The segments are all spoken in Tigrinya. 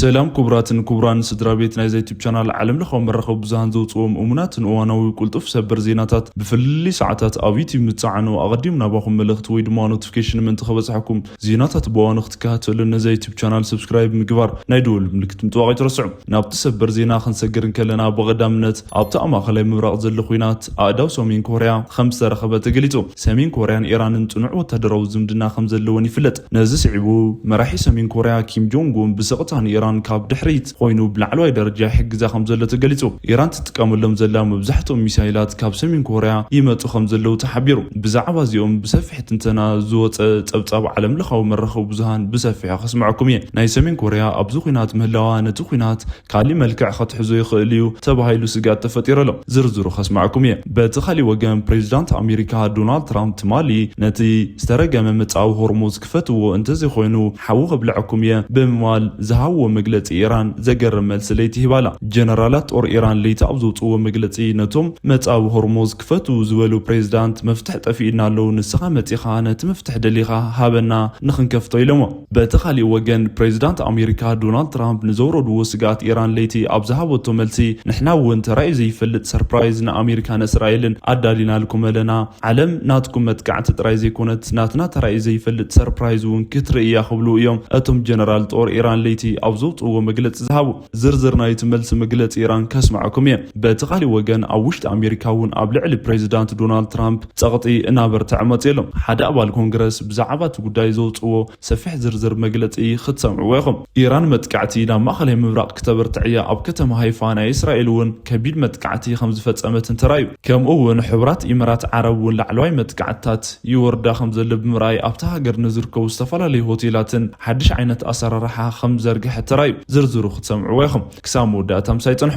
ሰላም ክቡራትን ክቡራን ስድራ ቤት ናይዛ ዩቲዩብ ቻናል፣ ዓለም ለኻዊ መራኸቢ ብዙሃን ዘውፅዎም እሙናትን እዋናዊ ቅልጡፍ ሰበር ዜናታት ብፍልልይ ሰዓታት ኣብ ዩቲዩብ ምትፀዓኑ ኣቐዲሙ ናባኹም መልእኽቲ ወይ ድማ ኖቲፊኬሽን ምእንቲ ከበፅሐኩም፣ ዜናታት ብእዋኑ ክትከታተሉ ነዛ ዩቲዩብ ቻናል ሰብስክራይብ ምግባር፣ ናይ ደወል ምልክት ምጥዋቕ ኣይትረስዑ። ናብቲ ሰበር ዜና ክንሰግር እንከለና፣ ብቐዳምነት ኣብቲ ኣብ ማእኸላይ ምብራቕ ዘሎ ኲናት ኣእዳው ሰሜን ኮርያ ከም ዝተረኸበ ተገሊጹ። ሰሜን ኮርያን ኢራንን ጽኑዕ ወታደራዊ ዝምድና ከም ዘለወን ይፍለጥ። ነዚ ስዒቡ፣ መራሒ ሰሜን ኮርያ ኪም ጆንግ ኡን ብስቕታ ንኢራን ካብ ድሕሪት ኮይኑ ብላዕለዋይ ደረጃ ይሕግዛ ከም ዘሎ ተገሊጹ። ኢራን ትጥቀመሎም ዘላ መብዛሕትኦም ሚሳይላት ካብ ሰሜን ኮርያ ይመጹ ከም ዘለዉ ተሓቢሩ። ብዛዕባ እዚኦም ብሰፊሕ ትንተና ዝወጸ ጸብጻብ ዓለም ለኻዊ መራኸቢ ብዙሃን ብሰፊሑ ከስምዐኩም እየ። ናይ ሰሜን ኮርያ ኣብዚ ኲናት ምህላዋ ነቲ ኲናት ካሊእ መልክዕ ከትሕዞ ይኽእል እዩ ተባሂሉ ስግኣት ተፈጢሩ ኣሎ። ዝርዝሩ ከስምዐኩም እየ። በቲ ካሊእ ወገን፣ ፕሬዚዳንት ኣሜሪካ ዶናልድ ትራምፕ ትማሊ ነቲ ዝተረገመ መጻዊ ሆርሙዝ ክፈትዎ እንተዘይኮይኑ ሓዊ ከብልዐኩም እየ ብምባል ዝሃብዎ መግለጺ፣ ኢራን ዘገርም መልሲ ለይቲ ሂባላ። ጀነራላት ጦር ኢራን ለይቲ ኣብ ዘውጽእዎ መግለጺ፣ ነቶም መጻዊ ሆርሙዝ ክፈትዉ ዝበሉ ፕሬዚዳንት፣ መፍትሕ ጠፊእና ኣለዉ፣ ንስኻ መጺኻ ነቲ መፍትሕ ደሊኻ ሃበና ንኽንከፍቶ ኢሎሞ። በቲ ካሊእ ወገን፣ ፕሬዚዳንት ኣሜሪካ ዶናልድ ትራምፕ ንዘውረድዎ ስግኣት ኢራን ለይቲ ኣብ ዝሃበቶ መልሲ፣ ንሕና እውን ተራእዩ ዘይፈልጥ ሰርፕራይዝ ንኣሜሪካን እስራኤልን ኣዳሊናልኩም ኣለና። ዓለም ናትኩም መጥቃዕቲ ጥራይ ዘይኮነት፣ ናትና ተራእዩ ዘይፈልጥ ሰርፕራይዝ እውን ክትርኢ እያ ክብሉ እዮም እቶም ጀነራል ጦር ኢራን ለይቲ ኣብ ዘውፅእዎ መግለፂ ዝሃቡ። ዝርዝር ናይቲ መልሲ መግለፂ ኢራን ከስምዐኩም እየ። በቲ ካሊእ ወገን፣ ኣብ ውሽጢ ኣሜሪካ እውን ኣብ ልዕሊ ፕሬዚዳንት ዶናልድ ትራምፕ ጸቕጢ እናበርትዐ መፂኡ ኣሎ። ሓደ ኣባል ኮንግረስ ብዛዕባ እቲ ጉዳይ ዘውፅዎ ሰፊሕ ዝርዝር መግለፂ ክትሰምዕዎ ኢኹም። ኢራን መጥቃዕቲ ናብ ማእኸላይ ምብራቕ ክተበርትዕ እያ። ኣብ ከተማ ሃይፋ ናይ እስራኤል እውን ከቢድ መጥቃዕቲ ከም ዝፈጸመትን ተራእዩ። ከምኡ እውን ሕቡራት ኢመራት ዓረብ እውን ላዕለዋይ መጥቃዕትታት ይወርዳ ከም ዘሎ ብምርኣይ፣ ኣብታ ሃገር ንዝርከቡ ዝተፈላለዩ ሆቴላትን ሓድሽ ዓይነት ኣሰራርሓ ከም ዝዘርግሐት ተራእዩ። ዝርዝሩ ክትሰምዕዎ ኢኹም። ክሳብ መወዳእታ ምሳይ ጽንሑ።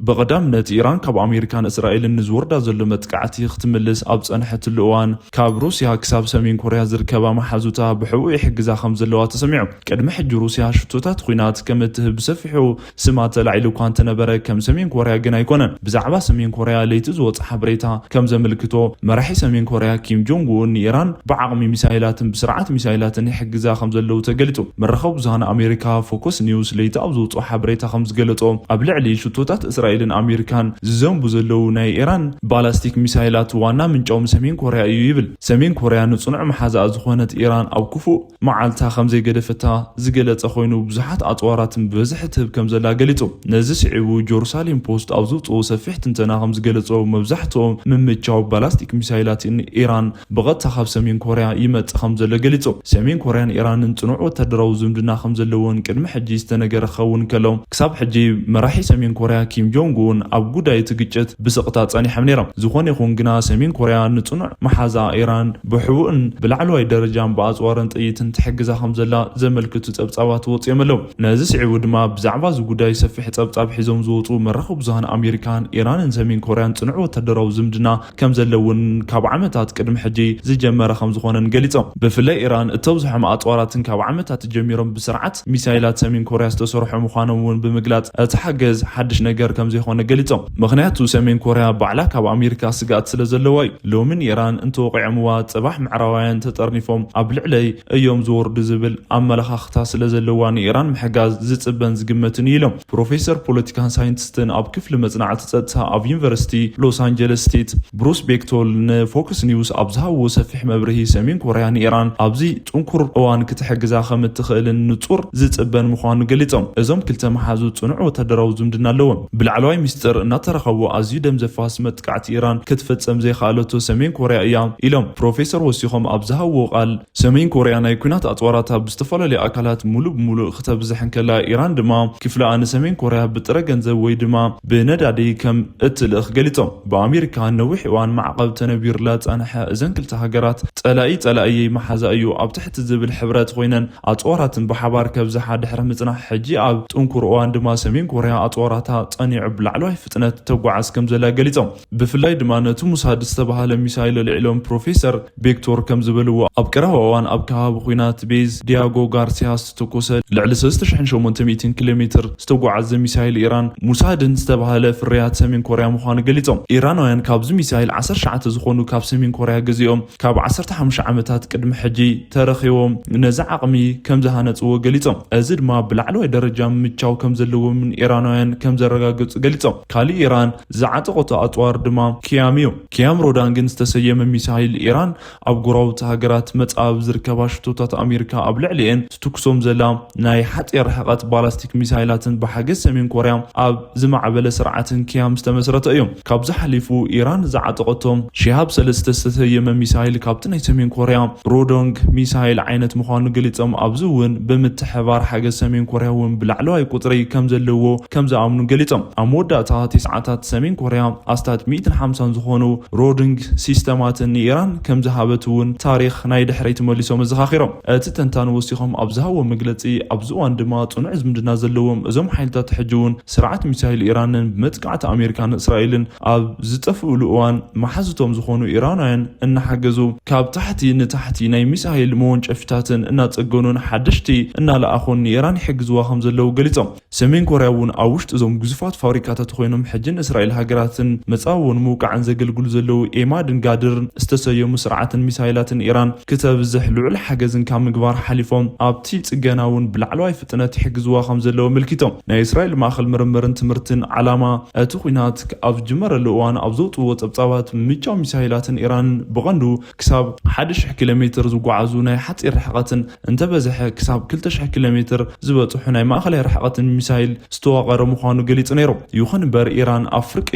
ብቐዳምነት፣ ኢራን ካብ ኣሜሪካን እስራኤልን ንዝወርዳ ዘሎ መጥቃዕቲ ክትምልስ ኣብ ጸንሐትሉ እዋን፣ ካብ ሩስያ ክሳብ ሰሜን ኮርያ ዝርከባ መሓዙታ ብሕቡእ ይሕግዛ ከም ዘለዋ ተሰሚዑ። ቅድሚ ሕጂ ሩስያ ሽቶታት ኲናት ከም እትህብ ብሰፊሑ ስማ ተላዒሉ እኳ እንተነበረ፣ ከም ሰሜን ኮርያ ግን ኣይኮነን። ብዛዕባ ሰሜን ኮርያ ለይቲ ዝወጸ ሓበሬታ ከም ዘመልክቶ፣ መራሒ ሰሜን ኮርያ ኪም ጆንግ ኡን ንኢራን ብዓቕሚ ሚሳይላትን ብስርዓት ሚሳይላትን ይሕግዛ ከም ዘለዉ ተገሊጹ። መራኸቢ ብዙሃን ኣሜሪካ ፎከስ ኒውስ ለይቲ ኣብ ዘውጽኦ ሓበሬታ ከም ዝገለጾ፣ ኣብ ልዕሊ ሽቶታት እስራኤልን ኣሜሪካን ዝዘንቡ ዘለዉ ናይ ኢራን ባላስቲክ ሚሳይላት ዋና ምንጫኦም ሰሜን ኮርያ እዩ ይብል። ሰሜን ኮርያ ንጽኑዕ መሓዛኣ ዝኾነት ኢራን ኣብ ክፉእ መዓልታ ከም ዘይገደፈታ ዝገለጸ ኮይኑ፣ ብዙሓት ኣጽዋራትን ብብዝሒ ትህብ ከም ዘላ ገሊጹ። ነዚ ስዒቡ፣ ጀሩሳሌም ፖስት ኣብ ዘውጽኦ ሰፊሕ ትንተና ከም ዝገለጾ፣ መብዛሕትኦም ምምቻው ባላስቲክ ሚሳይላት ኢራን ብቐጥታ ካብ ሰሜን ኮርያ ይመጽእ ከም ዘሎ ገሊጹ። ሰሜን ኮርያን ኢራንን ጽኑዕ ወታደራዊ ዝምድና ከም ዘለዎን ቅድሚ ሕጂ ዝተነገረ ክኸውን ከሎ፣ ክሳብ ሕጂ መራሒ ሰሜን ኮርያ ኪም ጆንግ ኡን ኣብ ጉዳይ እቲ ግጭት ብስቕታ ጸኒሖም ነይሮም። ዝኾነ ይኹን ግና፣ ሰሜን ኮርያ ንጽኑዕ መሓዛ ኢራን ብሕቡእን ብላዕለዋይ ደረጃን ብኣጽዋርን ጥይትን ትሕግዛ ከም ዘላ ዘመልክቱ ጸብጻባት ወጺኦም ኣለዉ። ነዚ ስዒቡ ድማ፣ ብዛዕባ እዚ ጉዳይ ሰፊሕ ጸብጻብ ሒዞም ዝወጹ መራኸቢ ብዙሃን፣ ኣሜሪካን ኢራንን ሰሜን ኮርያን ጽኑዕ ወታደራዊ ዝምድና ከም ዘለውን ካብ ዓመታት ቅድሚ ሕጂ ዝጀመረ ከም ዝኾነን ገሊጾም። ብፍላይ ኢራን እተብዝሖም ኣጽዋራትን ካብ ዓመታት ጀሚሮም ብስርዓት ሚሳይላት ሰሜን ኮርያ ዝተሰርሑ ምዃኖም እውን ብምግላጽ፣ እቲ ሓገዝ ሓድሽ ነገር ከም ዘይኮነ ገሊጾም። ምኽንያቱ፣ ሰሜን ኮርያ ባዕላ ካብ ኣሜሪካ ስግኣት ስለ ዘለዋ እዩ። ሎሚ ንኢራን እንተወቒዖምዋ፣ ጽባሕ ምዕራባውያን ተጠርኒፎም ኣብ ልዕለይ እዮም ዝወርዱ ዝብል ኣመለኻኽታ ስለ ዘለዋ፣ ንኢራን ምሕጋዝ ዝጽበን ዝግመትን እዩ ኢሎም። ፕሮፌሰር ፖለቲካን ሳይንቲስትን ኣብ ክፍሊ መጽናዕቲ ጸጥታ ኣብ ዩኒቨርሲቲ ሎስ ኣንጀለስ ስቴት፣ ብሩስ ቤክቶል ንፎክስ ኒውስ ኣብ ዝሃብዎ ሰፊሕ መብርሂ፣ ሰሜን ኮርያ ንኢራን ኣብዚ ጽንኩር እዋን ክትሕግዛ ከም እትኽእልን ንጹር ዝጽበን ምዃኑ ገሊጾም። እዞም ክልተ መሓዙት ጽኑዕ ወታደራዊ ዝምድና ኣለዎም። ብላዕለዋይ ሚስጥር እናተራኸቡ ኣዝዩ ደም ዘፋስ መጥቃዕቲ ኢራን ክትፍጽም ዘይከኣለቶ ሰሜን ኮርያ እያ ኢሎም። ፕሮፌሰር ወሲኾም ኣብ ዝሃብዎ ቃል፣ ሰሜን ኮርያ ናይ ኲናት ኣጽዋራታ ብዝተፈላለዩ ኣካላት ሙሉእ ብሙሉእ ክተብዝሕ እንከላ፣ ኢራን ድማ ክፍለኣ ንሰሜን ኮርያ ብጥረ ገንዘብ ወይ ድማ ብነዳዲ ከም እትልእኽ ገሊጾም። ብኣሜሪካ ነዊሕ እዋን ማዕቐብ ተነቢሩላ ዝጸንሐ፣ እዘን ክልተ ሃገራት ጸላኢ ጸላኢየይ መሓዛ እዩ ኣብ ትሕቲ ዝብል ሕብረት ኮይነን ኣጽዋራትን ብሓባር ከብዝሓ ድሕሪ ምጽናሕ፣ ሕጂ ኣብ ጥንኩር እዋን ድማ ሰሜን ኮርያ ኣጽዋራታ ጸኒዑ ኣብ ላዕለዋይ ፍጥነት ተጓዓዝ ከም ዘላ ገሊጾም። ብፍላይ ድማ ነቲ ሙሳድ ዝተባህለ ሚሳይል ኣልዒሎም ፕሮፌሰር ቪክቶር ከም ዝበልዎ፣ ኣብ ቀረባ እዋን ኣብ ከባቢ ኲናት ቤዝ ዲያጎ ጋርሲያ ዝተተኮሰ ልዕሊ ሰለስተ ሽሕን ሸሞንተ ሚእትን ኪሎ ሜትር ዝተጓዓዘ ሚሳይል ኢራን ሙሳድን ዝተባህለ ፍርያት ሰሜን ኮርያ ምዃኑ ገሊጾም። ኢራናውያን ካብዚ ሚሳይል ዓሰርተ ትሽዓተ ዝኾኑ ካብ ሰሜን ኮርያ ገዚኦም ካብ ዓሰርተ ሓሙሽተ ዓመታት ቅድሚ ሕጂ ተረኺቦም ነዚ ዓቕሚ ከም ዝሃነጽዎ ገሊጾም። እዚ ድማ ብላዕለዋይ ደረጃ ምቻው ከም ዘለዎምን ኢራናውያን ከም ዘረጋገጹ ገሊጾም። ካልእ ኢራን ዝዓጠቐቶ ኣጽዋር ድማ ኪያም እዩ። ኪያም ሮዳንግን ዝተሰየመ ሚሳይል ኢራን ኣብ ጎረባብቲ ሃገራት መጻብ ዝርከባ ሽቶታት ኣሜሪካ ኣብ ልዕሊኤን ትትኩሶም ዘላ ናይ ሓጺር ርሕቐት ባላስቲክ ሚሳይላትን ብሓገዝ ሰሜን ኮርያ ኣብ ዝማዕበለ ስርዓትን ኪያም ዝተመስረተ እዩ። ካብዚ ሓሊፉ ኢራን ዝዓጠቐቶም ሺሃብ ሰለስተ ዝተሰየመ ሚሳይል ካብቲ ናይ ሰሜን ኮርያ ሮዶንግ ሚሳይል ዓይነት ምዃኑ ገሊጾም፣ ኣብዚ እውን ብምትሕባር ሓገዝ ሰሜን ኮርያ እውን ብላዕለዋይ ቁጽሪ ከም ዘለዎ ከም ዝኣምኑ ገሊጾም። ኣብ መወዳእታ እቲ ሰዓታት ሰሜን ኮርያ ኣስታት ሚእትን ሓምሳን ዝኾኑ ሮዶንግ ሲስተማትን ንኢራን ከም ዝሃበት እውን ታሪኽ ናይ ድሕሪት መሊሶም ኣዘኻኺሮም። እቲ ተንታኒ ወሲኾም ኣብ ዝሃቦ መግለጺ፣ ኣብዚ እዋን ድማ ጽኑዕ ዝምድና ዘለዎም እዞም ሓይልታት ሕጂ እውን ስርዓት ሚሳይል ኢራንን መጥቃዕቲ ኣሜሪካን እስራኤልን ኣብ ዝጠፍእሉ እዋን መሓዝቶም ዝኾኑ ኢራናውያን እናሓገዙ ካብ ታሕቲ ንታሕቲ ናይ ሚሳይል መወንጨፍታትን እናጸገኑን ሓደሽቲ እናለኣኹን ንኢራን ይሕግዝዋ ከም ዘለዉ ገሊጾም። ሰሜን ኮርያ እውን ኣብ ውሽጢ እዞም ግዙፋት ፋብሪካታት ኮይኖም ሕጂ ንእስራኤል ሃገራትን መጻወን ምውቃዕን ዘገልግሉ ዘለዉ ኤማድን ጋድርን ዝተሰየሙ ስርዓትን ሚሳይላትን ኢራን ክተብዝሕ ልዑል ሓገዝን ካብ ምግባር ሓሊፎም ኣብቲ ጽገና እውን ብላዕለዋይ ፍጥነት ይሕግዝዋ ከም ዘለዉ ኣመልኪቶም። ናይ እስራኤል ማእኸል ምርምርን ትምህርትን ዓላማ እቲ ኲናት ኣብ ዝጅመረሉ እዋን ኣብ ዘውፅዎ ጸብጻባት ምምቻው ሚሳይላትን ኢራን ብቐንዱ ክሳብ ሓደ ሽሕ ኪሎ ሜትር ዝጓዓዙ ናይ ሓፂር ርሕቐትን እንተበዝሐ ክሳብ ክልተ ሽሕ ኪሎ ሜትር ዝበፅሑ ናይ ማእኸላይ ርሕቐትን ሚሳይል ዝተዋቐረ ምዃኑ ገሊጹ ነይሩ። ይኹን እምበር ኢራን ኣብ ፍርቂ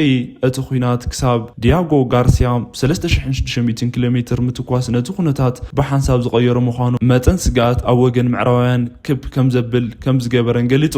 እቲ ኲናት ክሳብ ዲያጎ ጋርሲያ ሰለስተ ሽሕን ሽዱሽተ ሚእትን ኪሎ ሜትር ምትኳስ ነቲ ኩነታት ብሓንሳብ ዝቐየሮ ምዃኑ መጠን ስግኣት ኣብ ወገን ምዕራባውያን ክብ ከም ዘብል ከም ዝገበረን ገሊጹ።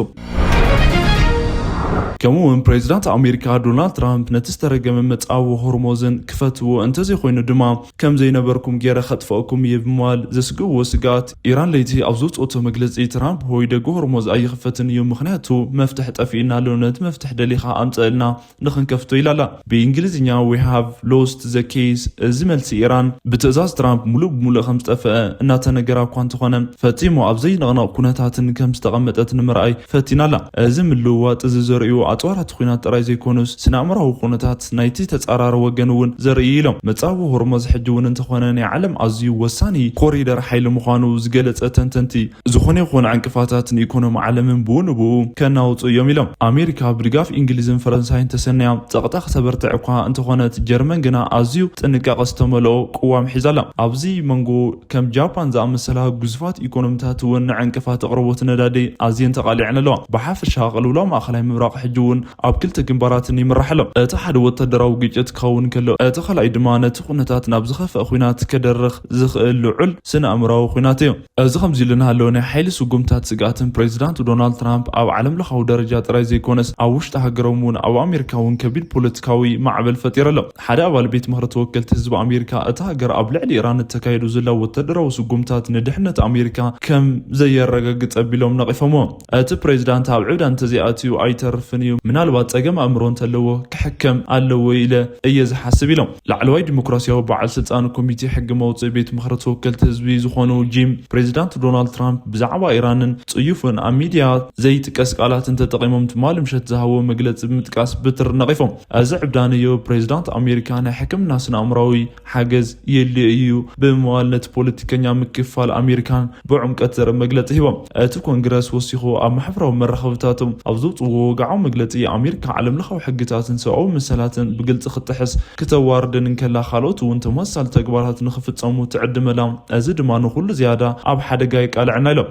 ከምኡ እውን ፕሬዚዳንት ኣሜሪካ ዶናልድ ትራምፕ ነቲ ዝተረገመ መጻዊ ሆርሞዝን ክፈትዎ እንተዘይኮይኑ ድማ ከም ዘይነበርኩም ገይረ ከጥፍኣኩም እየ ብምባል ዘስግእዎ ስግኣት ኢራን ለይቲ ኣብ ዘውፅኦቶ መግለፂ ትራምፕ ሆይ ደገ ሆርሞዝ ኣይኽፈትን እዩ፣ ምኽንያቱ መፍትሕ ጠፊእና ኣሎ፣ ነቲ መፍትሕ ደሊኻ ኣምፀእልና ንኽንከፍቶ ኢላ ኣላ። ብእንግሊዝኛ we have lost the case። እዚ መልሲ ኢራን ብትእዛዝ ትራምፕ ሙሉእ ብሙሉእ ከም ዝጠፍአ እናተነገራ እኳ እንተኾነ ፈጺሙ ኣብ ዘይንቕነቕ ኩነታትን ከም ዝተቐመጠት ንምርኣይ ፈቲና ኣላ። እዚ ምልውዋጥ እዚ ዘርእዩ ኣፅዋራት ኲናት ጥራይ ዘይኮኑስ ስነ ኣእምራዊ ኩነታት ናይቲ ተጻራሪ ወገን እውን ዘርኢ ኢሎም። መጻዊ ሆርሞዝ ሕጂ እውን እንተኾነ ናይ ዓለም ኣዝዩ ወሳኒ ኮሪደር ሓይሊ ምዃኑ ዝገለጸ ተንተንቲ ዝኾነ ይኹን ዕንቅፋታት ንኢኮኖሚ ዓለምን ብኡ ንብኡ ከናውጹ እዮም ኢሎም። ኣሜሪካ ብድጋፍ እንግሊዝን ፈረንሳይን ተሰነያ ጸቕጣ ክተበርትዕ እኳ እንተኾነት ጀርመን ግና ኣዝዩ ጥንቃቐ ዝተመልኦ ቅዋም ሒዛ ኣላ። ኣብዚ መንጎ ከም ጃፓን ዝኣመሰላ ግዙፋት ኢኮኖሚታት እውን ንዕንቅፋት ኣቕርቦት ነዳዲ ኣዝየን ተቓሊዐን ኣለዋ። ብሓፈሻ ቅልውላው ማእኸላይ ምብራቕ ሕጂ እውን ኣብ ክልተ ግንባራትን ይምራሕ ኣሎ። እቲ ሓደ ወታደራዊ ግጭት ክኸውን ከሎ፣ እቲ ካልኣይ ድማ ነቲ ኩነታት ናብ ዝኸፍአ ኲናት ከደርኽ ዝኽእል ልዑል ስነ ኣእምራዊ ኲናት እዩ። እዚ ከምዚ ኢሉ እናሃለወ ናይ ሓይሊ ስጉምታት ስግኣትን ፕሬዚዳንት ዶናልድ ትራምፕ ኣብ ዓለም ለኻዊ ደረጃ ጥራይ ዘይኮነስ ኣብ ውሽጢ ሃገሮም እውን ኣብ ኣሜሪካ እውን ከቢድ ፖለቲካዊ ማዕበል ፈጢሩ ኣሎ። ሓደ ኣባል ቤት ምኽሪ ተወከልቲ ህዝቢ ኣሜሪካ እታ ሃገር ኣብ ልዕሊ ኢራን እተካየዱ ዘላ ወታደራዊ ስጉምታት ንድሕነት ኣሜሪካ ከም ዘየረጋግጽ ኣቢሎም ነቒፎምዎ። እቲ ፕሬዚዳንት ኣብ ዕብዳ እንተዘይኣትዩ ኣይተርፍን እዩ፣ ምናልባት ጸገም ኣእምሮ እንተለዎ ክሕከም ኣለዎ ኢለ እየ ዝሓስብ ኢሎም። ላዕለዋይ ዲሞክራሲያዊ በዓል ስልጣን ኮሚቴ ሕጊ መውፅኢ ቤት ምኽሪ ተወከልቲ ህዝቢ ዝኾኑ ጂም ፕሬዚዳንት ዶናልድ ትራምፕ ብዛዕባ ኢራንን ጽዩፍን ኣብ ሚድያ ዘይጥቀስ ቃላትን ተጠቒሞም ትማሊ ምሸት ዝሃብዎ መግለጺ ብምጥቃስ ብትር ነቒፎም። እዚ ዕብዳን እዩ ፕሬዚዳንት ኣሜሪካ ናይ ሕክምና ስነ ኣእምራዊ ሓገዝ የድልዮ እዩ ብምባል ነቲ ፖለቲከኛ ምክፍፋል ኣሜሪካን ብዕምቀት ዘርኢ መግለጺ ሂቦም። እቲ ኮንግረስ ወሲኹ ኣብ ማሕበራዊ መራኸብታቶም ኣብ ዘውፅዎ ወግዓዊ መግለጺ ኣሜሪካ ዓለም ለኻዊ ሕግታትን ሰብኣዊ መሰላትን ብግልጺ ክትጥሕስ ክተዋርድን እንከላ ካልኦት እውን ተመሳሳሊ ተግባራት ንኽፍጸሙ ትዕድመላ። እዚ ድማ ንኹሉ ዝያዳ ኣብ ሓደጋ የቃልዐና ኢሎም።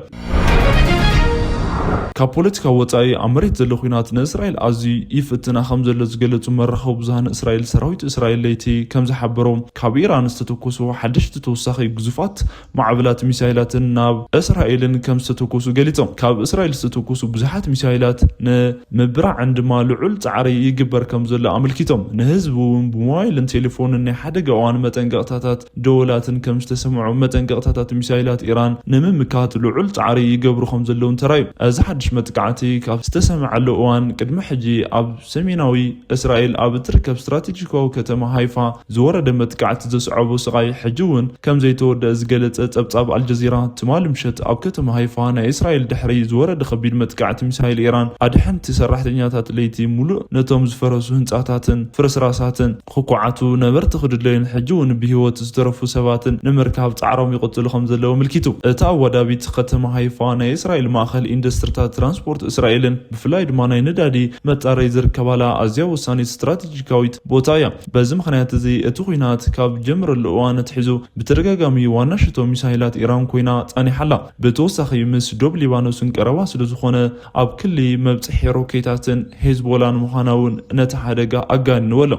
ካብ ፖለቲካ ወጻኢ ኣብ መሬት ዘሎ ኲናት ንእስራኤል ኣዝዩ ይፍትና ከም ዘሎ ዝገለጹ መራኸቢ ብዙሃን እስራኤል ሰራዊት እስራኤል ለይቲ ከም ዝሓበሮ ካብ ኢራን ዝተተኮሱ ሓደሽቲ ተወሳኺ ግዙፋት ማዕበላት ሚሳይላትን ናብ እስራኤልን ከም ዝተተኮሱ ገሊጾም። ካብ እስራኤል ዝተተኮሱ ብዙሓት ሚሳይላት ንምብራዕን ድማ ልዑል ጻዕሪ ይግበር ከም ዘሎ ኣመልኪቶም። ንህዝቢ እውን ብሞባይልን ቴሌፎንን ናይ ሓደጋ እዋን መጠንቀቕታታት ደወላትን ከም ዝተሰምዑ መጠንቀቕታታት ሚሳይላት ኢራን ንምምካት ልዑል ጻዕሪ ይገብሩ ከም ዘለውን ተራዩ። እዚ ሓድሽ መጥቃዕቲ ካብ ዝተሰምዐሉ እዋን ቅድሚ ሕጂ ኣብ ሰሜናዊ እስራኤል ኣብ እትርከብ ስትራቴጂካዊ ከተማ ሃይፋ ዝወረደ መጥቃዕቲ ዘስዓቦ ስቓይ ሕጂ እውን ከም ዘይተወደአ ዝገለጸ ጸብጻብ ኣልጀዚራ፣ ትማሊ ምሸት ኣብ ከተማ ሃይፋ ናይ እስራኤል ድሕሪ ዝወረደ ከቢድ መጥቃዕቲ ሚሳይል ኢራን ኣድሕንቲ ሰራሕተኛታት ለይቲ ሙሉእ ነቶም ዝፈረሱ ህንጻታትን ፍርስራሳትን ክኳዓቱ፣ ነበርቲ ክድለዩን ሕጂ እውን ብህይወት ዝተረፉ ሰባትን ንምርካብ ጻዕሮም ይቕጽሉ ከም ዘለዉ ኣመልኪቱ። እታ ኣወዳቢት ከተማ ሃይፋ ናይ እስራኤል ማእከል ኢንዱስትሪታት ትራንስፖርት እስራኤልን ብፍላይ ድማ ናይ ነዳዲ መጻረይ ዝርከባላ ኣዝያ ወሳኒት ስትራቴጂካዊት ቦታ እያ። በዚ ምኽንያት እዚ እቲ ኲናት ካብ ጀምረሉ እዋን ኣትሒዙ ብተደጋጋሚ ዋና ሽቶ ሚሳይላት ኢራን ኮይና ጸኒሓ ኣላ። ብተወሳኺ ምስ ዶብ ሊባኖስን ቀረባ ስለ ዝኾነ ኣብ ክሊ መብጽሒ ሮኬታትን ሄዝቦላን ምዃና እውን ነቲ ሓደጋ ኣጋኒንዎ ኣሎ።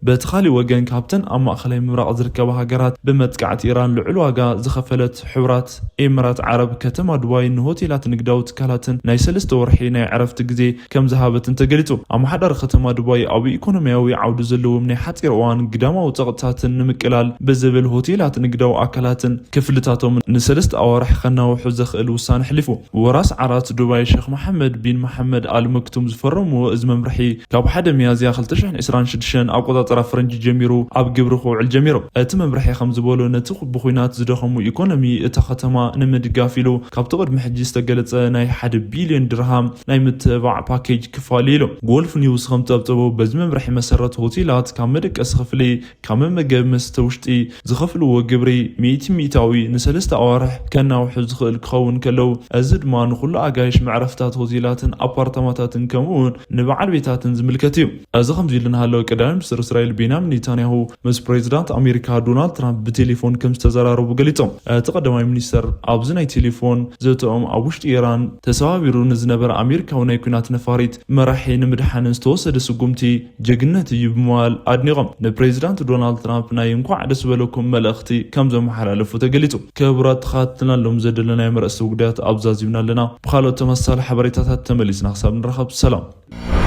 በቲ ካሊእ ወገን ካብተን ኣብ ማእኸላይ ምብራቕ ዝርከባ ሃገራት ብመጥቃዕቲ ኢራን ልዑል ዋጋ ዝኸፈለት ሕቡራት ኤምራት ዓረብ ከተማ ዱባይ ንሆቴላት ንግዳዊ ትካላትን ናይ ሰለስተ ወርሒ ናይ ዕረፍቲ ግዜ ከም ዝሃበትን ተገሊጹ። ኣመሓዳሪ ከተማ ዱባይ ኣብ ኢኮኖሚያዊ ዓውዲ ዘለዎም ናይ ሓጺር እዋን ግዳማዊ ጸቕጥታትን ንምቅላል ብዝብል ሆቴላት ንግዳዊ ኣካላትን ክፍልታቶም ንሰለስተ ኣዋርሕ ከናውሑ ዘኽእል ውሳነ ኣሕሊፉ። ወራስ ዓራት ዱባይ ሸኽ መሓመድ ቢን መሓመድ ኣል መክቱም ዝፈረምዎ እዚ መምርሒ ካብ ሓደ ሚያዝያ ክልተ ሽሕን ዕስራን ሽዱሽተን ኣቆጻጽራ ፈረንጂ ጀሚሩ ኣብ ግብሪ ክውዕል ጀሚሩ። እቲ መምርሒ ከም ዝበሎ ነቲ ብኹናት ዝደኸሙ ኢኮኖሚ እታ ከተማ ንምድጋፍ ኢሉ ካብቲ ቅድሚ ሕጂ ዝተገለጸ ናይ ሓደ ቢልዮን ድርሃም ናይ ምትብባዕ ፓኬጅ ክፋል ኢሉ። ጎልፍ ኒውስ ከም ጸብጸቦ በዚ መምርሒ መሰረት ሆቴላት ካብ መደቀሲ ክፍሊ ካብ መመገቢ መስተ ውሽጢ ዝኸፍልዎ ግብሪ ሚእቲ ሚእታዊ ንሰለስተ ኣዋርሕ ከናውሑ ዝኽእል ክኸውን ከለው፣ እዚ ድማ ንኹሉ ኣጋይሽ መዕረፍታት ሆቴላትን ኣፓርታማታትን ከምኡ እውን ንበዓል ቤታትን ዝምልከት እዩ። እዚ ከምዚ ኢሉ እንሃሎ፣ ቀዳማይ ሚኒስትር እስራኤል ቤንያሚን ኔታንያሁ ምስ ፕሬዚዳንት ኣሜሪካ ዶናልድ ትራምፕ ብቴሌፎን ከም ዝተዘራረቡ ገሊጾም። እቲ ቀዳማይ ሚኒስተር ኣብዚ ናይ ቴሌፎን ዘተኦም ኣብ ውሽጢ ኢራን ተሰባቢሩ ንዝነበረ ኣሜሪካዊ ናይ ኲናት ነፋሪት መራሒ ንምድሓንን ዝተወሰደ ስጉምቲ ጀግነት እዩ ብምባል ኣድኒቖም። ንፕሬዚዳንት ዶናልድ ትራምፕ ናይ እንኳዕ ደስ በለኩም መልእኽቲ ከም ዘመሓላለፉ ተገሊጹ። ክቡራት ተኸታተልትና፣ ሎም ዘደለናዮም ኣርእስተ ጉዳያት ኣብዛ ዚብና ኣለና። ብኻልኦት ተመሳሳሊ ሓበሬታታት ተመሊስና ክሳብ ንራኸብ ሰላም።